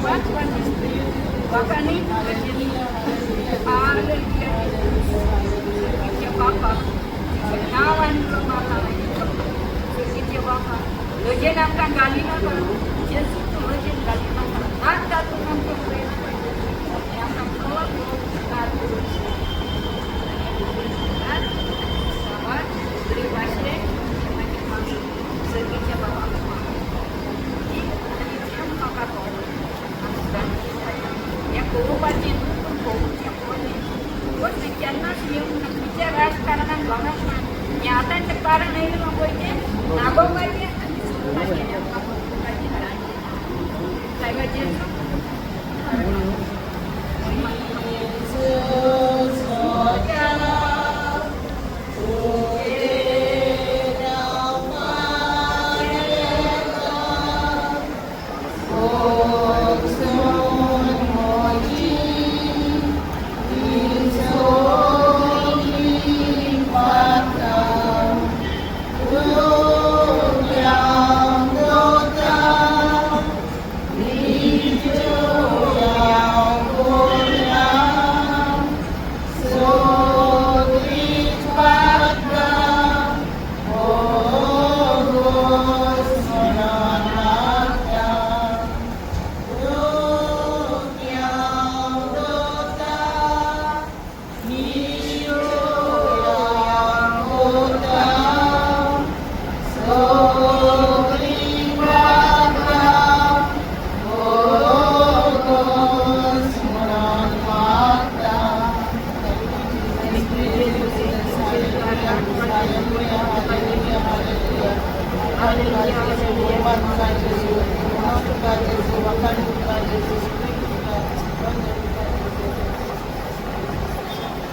सर्गीचे बापा, तुजें नांव आनी म्हाका, सर्गीचे बापा, लजेन आमकां घाली नाका. जेजू, तूं लजेन घाली नाका. नाका तूं आमकां पळयनाका. आमकां खबर उपकार करूं. बरी भाशेन मागीर मागीर सर्गीच्या बाबा आनी तें म्हाका खबर हें पळोवपाचें न्हू, पूण पळोवचें पडलें. कोण केन्नाच येवंक ना खंयच्या राजकारणाक घोणाक ना. हें आतांचें कारण येयलां पळय तें नागोवपाचें आनी सोडपाचें, आमकां पळोवपाचें राज्य सायबा जेजू.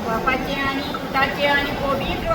बापाचे आणि पुताचे आणि पवित्र